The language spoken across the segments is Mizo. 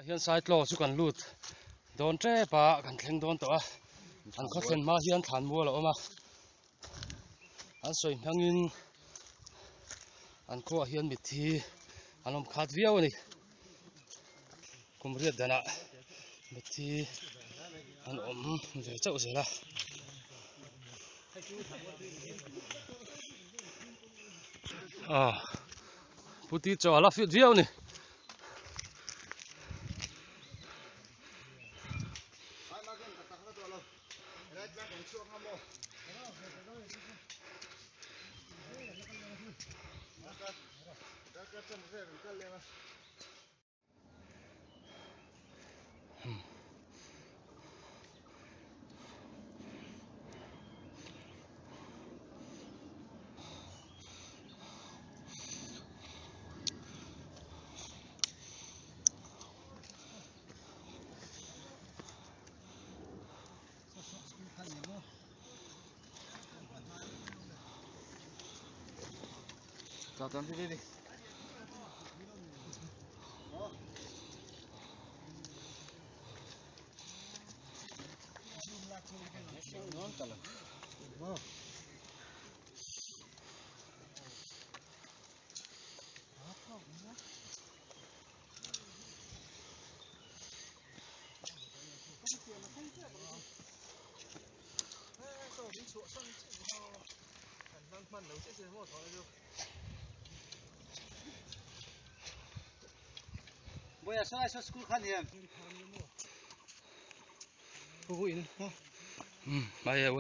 Tunah hian Saitlaw chu kan lut dawn tep a, kan thleng dawn tawh a, an khaw thlen hma hian thlan mual a awm a, an sawi hmangin an khuaah hian mitthi an awm khat viau a ni, kum riat danah mitthi an awm ve chauh zel a. Ah, puti chaw a la fit viau a ni. Mai e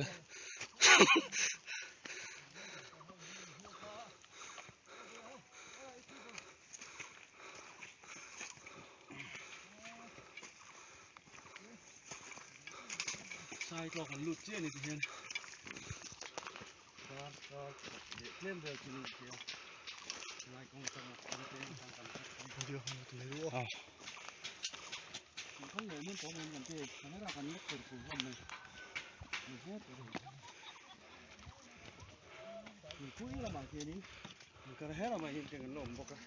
Sai tawk an lut chiah a ni ti hian kar kar leh tlem vel chu ni tia lai kawng atanga kan peng khan kan hre thei a. Kan leh mun tawh mai kan ti camera kan lek tur tur hlawm mai ni zet a ni. Mipui lamah khianin kar her lamah hian kan la awm bawk a.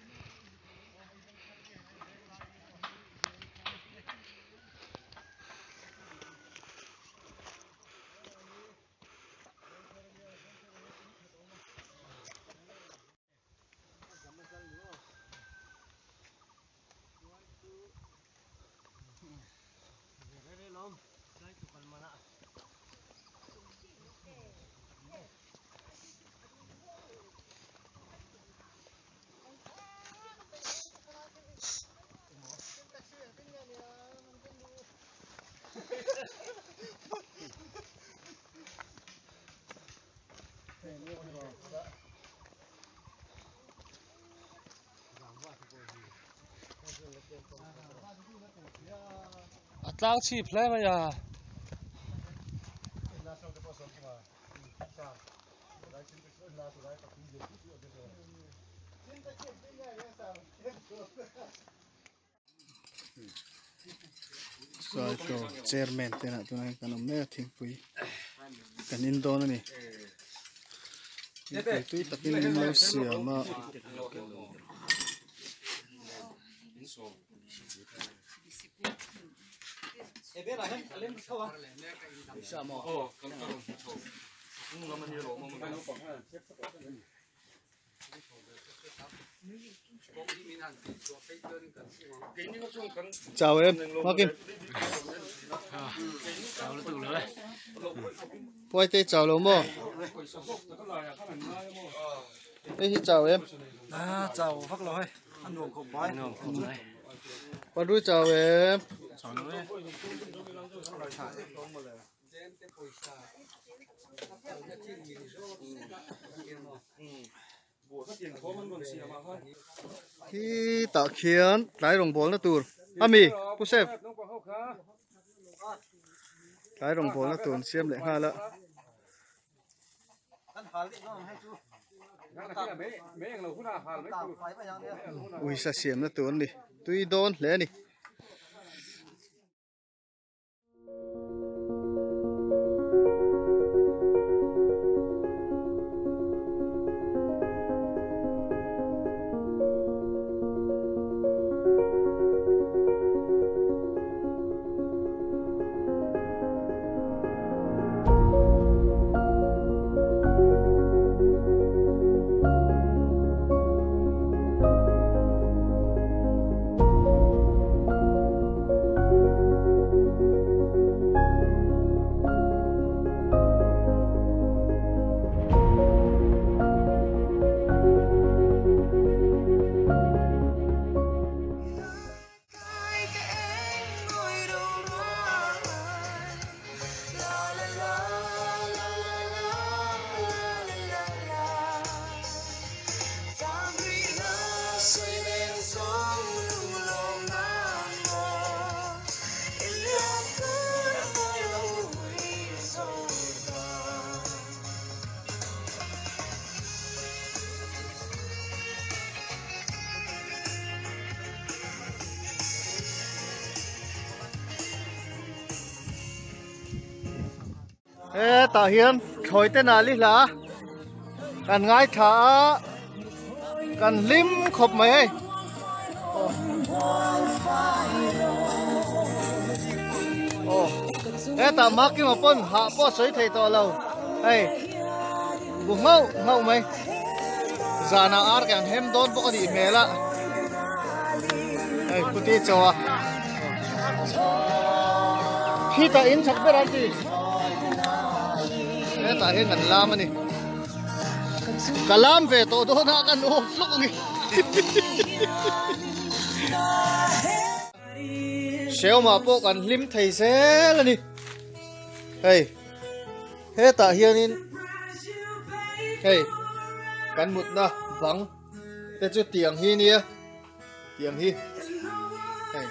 A tlang chhip hle mai a. Saito chairman te nah tunah hian kan awm mek a thingpui kan in dawn a ni thingpui tui takin min lo siam a. Chào em, Hoa Kim. Quay tay chào lâu mò. Ê hi chào em. À, chào vắc rồi. Ăn nuông không bay. Qua đuôi chào em. Chào nó ấy. Khi tah khian tlai rawngbawlna tur ami pu sef tlai rawngbawlna tur an siam leh nghal a. Uisa siamna tur a ni tui dawn hle a ni. Hetah hian thlawi te nal i hla kan ngaithla a kan hlim khawp mai hei aw hetah makima pawn hah pawh a sawi thei tawh lo hei bu nghauh nghauh mai zanah ar kan hem dawn bawk a nih hmel a hei kuti chaw a khitah in chak ber an ti. Hetah hian kan lam a ni. Ka lam ve tawh dawn a kan off lawk ang i. Hreawmah pawh kan hlim thei zel a ni. Hei hetah hianin hei kan mutna bang te chu tiang hi nia tiang hi hei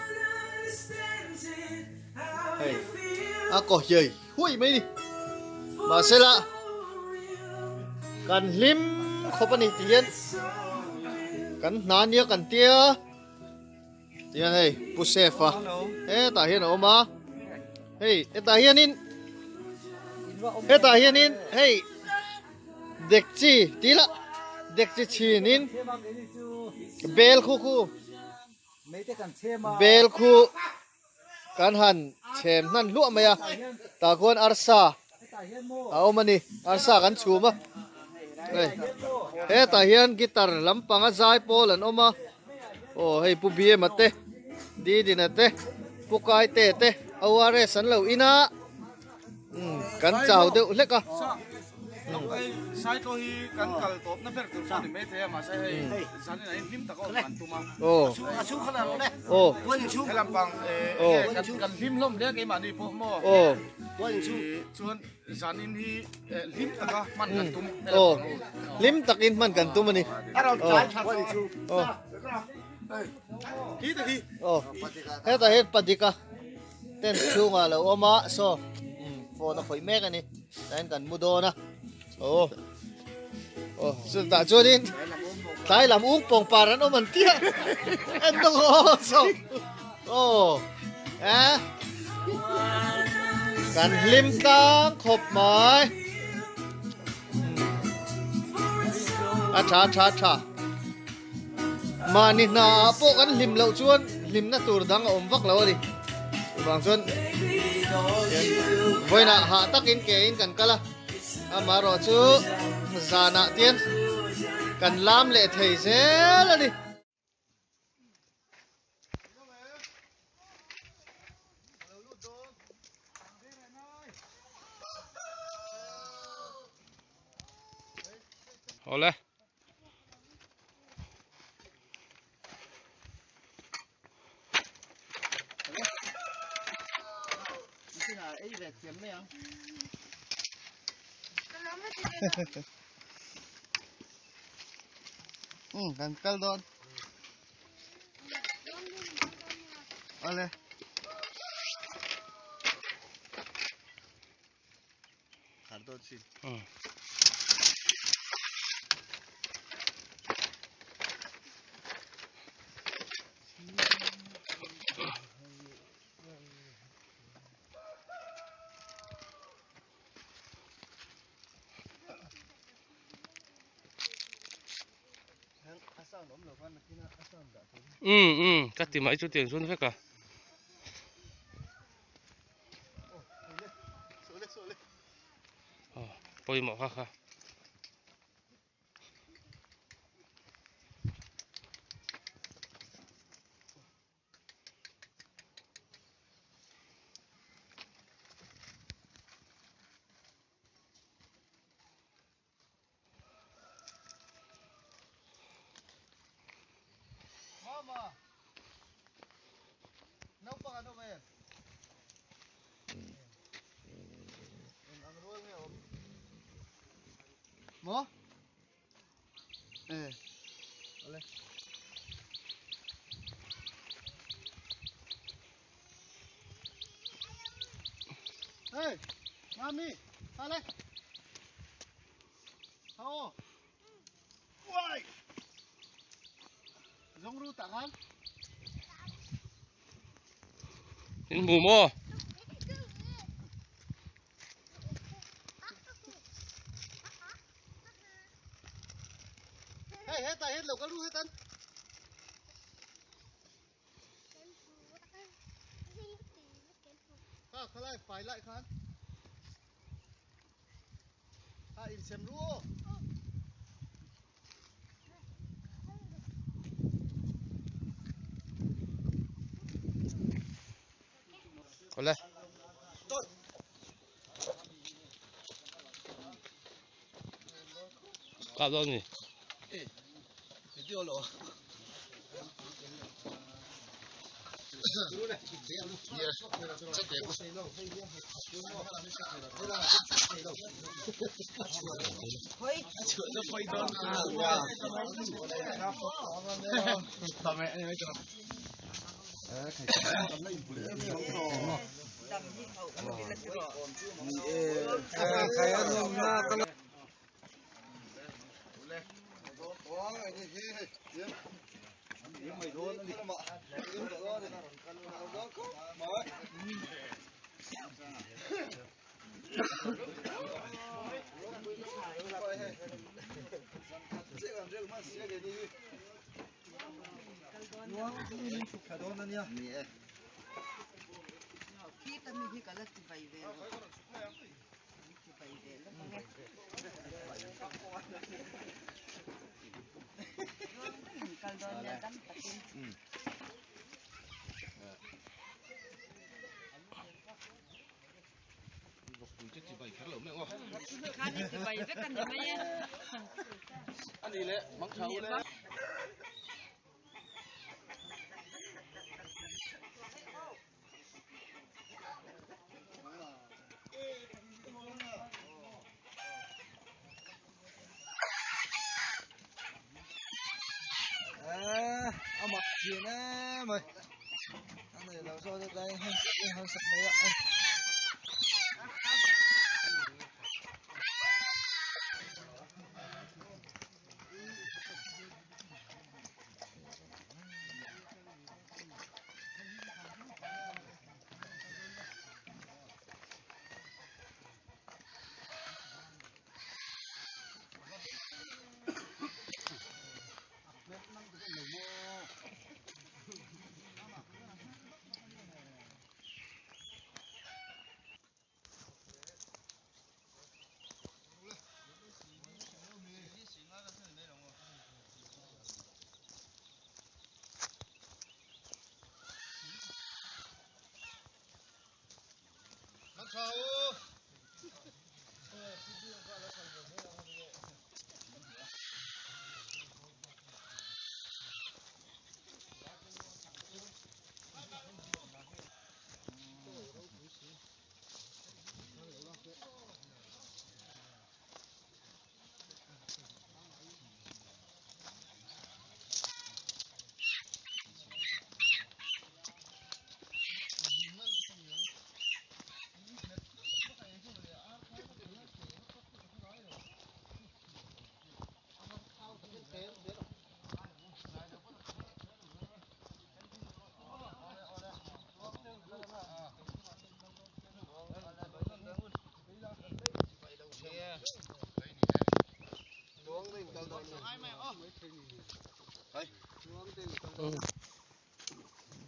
hei a kaw hiai huai mai ni mahsela kan hlim khawp a ni tih hian kan hna nia kan tia Tihian hei Pu Chef-a hetah hian a awm a, hei hetah hianin hetah hianin hei dekchi tih lah dekchi chhinin bel khu khu bel khu kan han chhem hnan hluah mai a tah khuan arsa a awm a ni arsa kan chhum a hei hetah hian guitar lampanga zai pawl an awm a aw hei pu bm-a te didina te pu kaite te ors an lo in a umm kan chau deuh hlek a. Saitlaw hi kan kal tawpna ber tur chu a ni maithei a mahse hei zanin ah hian hlim tak a awm kan tum a. Aw. Aw. He lampang enge kan hlim hlawm hle a keimahni pawh maw. Aw. Chuan zanin hi hlim taka hman kan tum. Aw. Hlim takin hman kan tum a ni. Aw. Aw. Aw. Hetah hian Padika. Tent chhungah a lo awm a saw phone a khawih mek a ni tlaiin kan mu dawn a aw aw chutah chuanin tlai lam ung pawng par an awm an tia en dawng aw saw aw eh kan hlim tlang khawp mai a tha tha tha. Mahni hna ah pawh kan hlim loh chuan hlimna tur dang a awm vak lo a ni. Chuvang chuan vawiinah hah takin ke in kan kal a, amaherawh chu zanah tian kan lam leh thei zel a ni. Awle. Kan kal dawn. Awle. Khar dawn sin. Um um ka ti mai chu tiang chuan vek a. Pawimawh kha kha. Mama. Naupang an awm em? Eng ang rual nge awm? Maw? E. Ale. Hey, Mami, ale. Hao. Uai. Zawng ru tak ang. In hmu maw? Hei hetah hian lo kal ru hetan. Kha khalai fai lai khan. Kha insem ru aw. Awle. kap dawn a ni.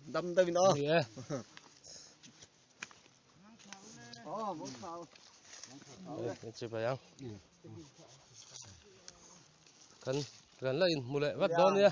Đâm tay nó. Kan kan la in hmu leh vat dawn nia.